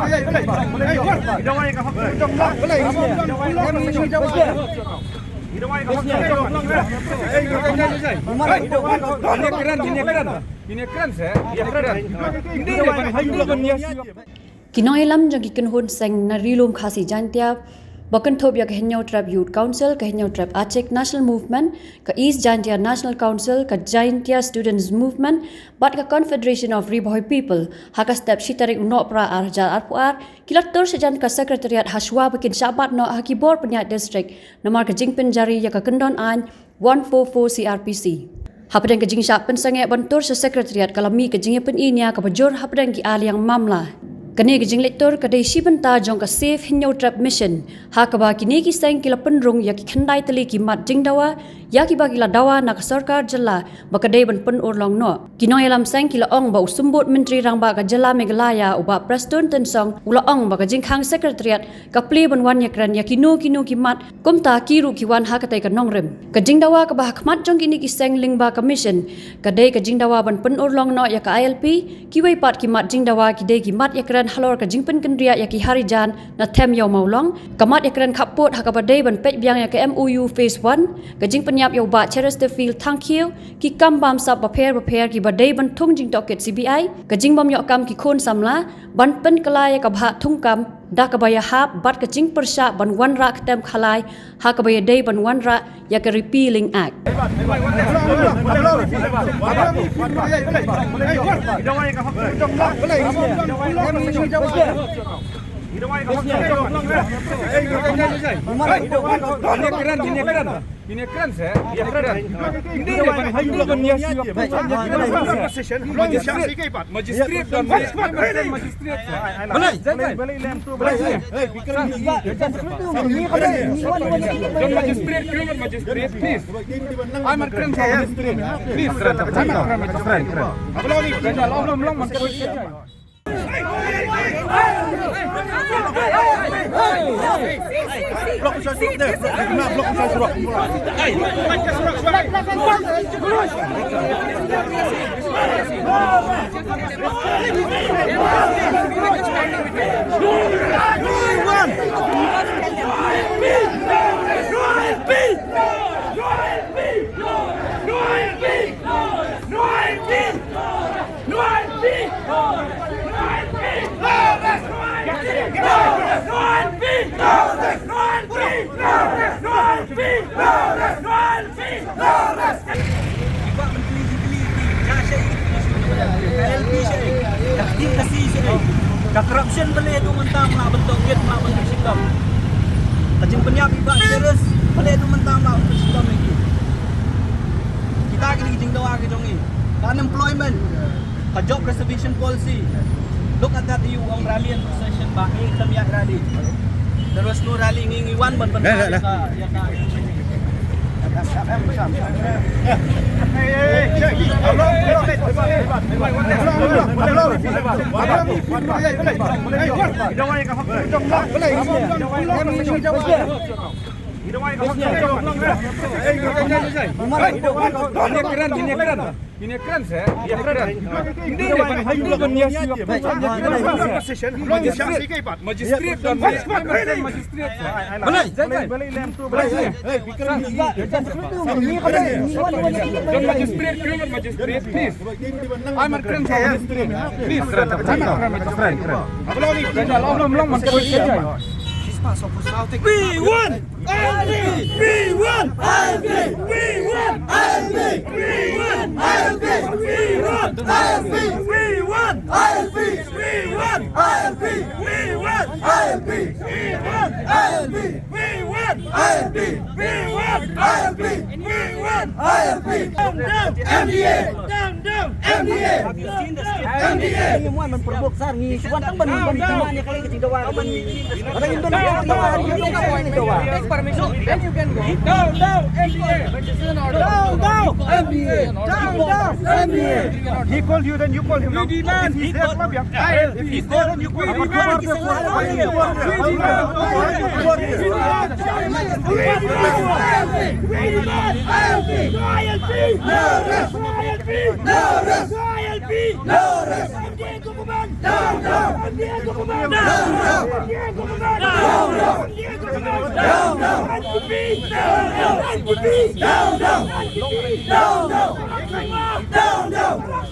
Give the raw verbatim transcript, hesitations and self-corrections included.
Ki nongïalam jong ki kynhun seng na Ri Lum Khasi Jaiñtia ba kynthup ïa ka Hynñiewtrep Youth Council, ka Hynñiewtrep Achik National Movement, ka East Jaiñtia National Council, ka Jaiñtia Students Movement bad ka Confederation of Ri Bhoi People, ha ka step shi tarik u Nohprah ar hajar arphew ar, ki la tur shajan ka Secretariat ha shuwa ba kin shah bat noh ha ki bor pynïaid district namar ka jingpynjari ïa ka kyndon aiñ one four four C R P C. Hapdeng ka jingshah pynsangeh ban tur sha Secretariat, ka la mih ka jingïapyni nia kaba jur hapdeng ki ar liang mamla. Kane ka jingleit tur ka dei shi bynta jong ka Save Hynñiewtrep Mission, ha kaba kine ki seng ki la pynrung ïa ki khyndai tylli ki mat jingdawa ïa kiba ki la dawa na ka sorkar jylla ba ka dei ban pynurlong noh. Ki nongïalam seng ki la ong ba u Symbud Myntri Rangbah ka jylla Meghalaya, u Bah Prestone Tynsong, u la ong ba ka jingkhang Secretariat ka plie ban wan ïakren ïa kino kino ki mat, kumta ki ruh ki wan ha katei ka nongrim. Ka jingdawa kaba ha khmat jong kine ki seng lyngba ka mission ka dei ka jingdawa ban pynurlong noh ïa ka I L P. Kiwei pat ki mat jingdawa ki dei ki mat ïakren halor ka jingpynkynriah ïa ki Harijan na Them Ïew Mawlong, ka mat ïakren khappud ha kaba dei ban peit biang ïa ka M O U Phase one, ka jingpynïap ïa u Bah Cheristerfield Thangkhiew, ki kam bamsap bapher bapher kiba dei ban thung jingtohkit C B I, ka jingbym ïoh kam ki khun samla, ban pynkylla ïa ka bhah thungkam da kaba ïahap bad ka jingpyrshah ban wanrah ktem khalai ha kaba ïadei ban wanrah ïa ka Repealing Act. Magistrate, magistrate. Magistrate, please. I'm a criminal magistrate. Please. I'm a criminal magistrate. Ka L P shaei, ka Khasi shaei, ka corruption balei haduh mynta ma nga ban tohkit, ma nga ban pynshitom. Ka jingpynïap i Bah Cheris balei haduh mynta ma nga ban pynshitom ïa ki. Kita kine ki jingdawa ki jong ngi. Ka unemployment, ka job reservation policy. Look at that, you ong rally and procession, ba ngi khlem ïaid rally. There was no rally, ngi ngi wan ban ban ïa ka, ïa ka. Magistrate, magistrate. Magistrate, please. I'm a criminal magistrate. Please. I'm a criminal magistrate. We want I L P! We want I L P! We want I L P! We want I L P! We want I L P! We want I L P! We want I L P! We want I L P! We want I L P! We want I L P! We want I L P! We want I L P! Down, down! M D A! Down, down! M D A! Have you seen the state? M D A! Ngi wan ban pyrshah, ngi wan tang ban ban tang ne kali ka jingdawa ka ban. Down, down, M D A. Down, down, M D A. Down, down, M D A. He called you, then you call him. We demand, he called, if he's there, then you call him. We demand, we demand, we demand. We demand I L P. No I L P. No rest. No I L P. No rest. No rest. M D A government. Down, down. Down, down.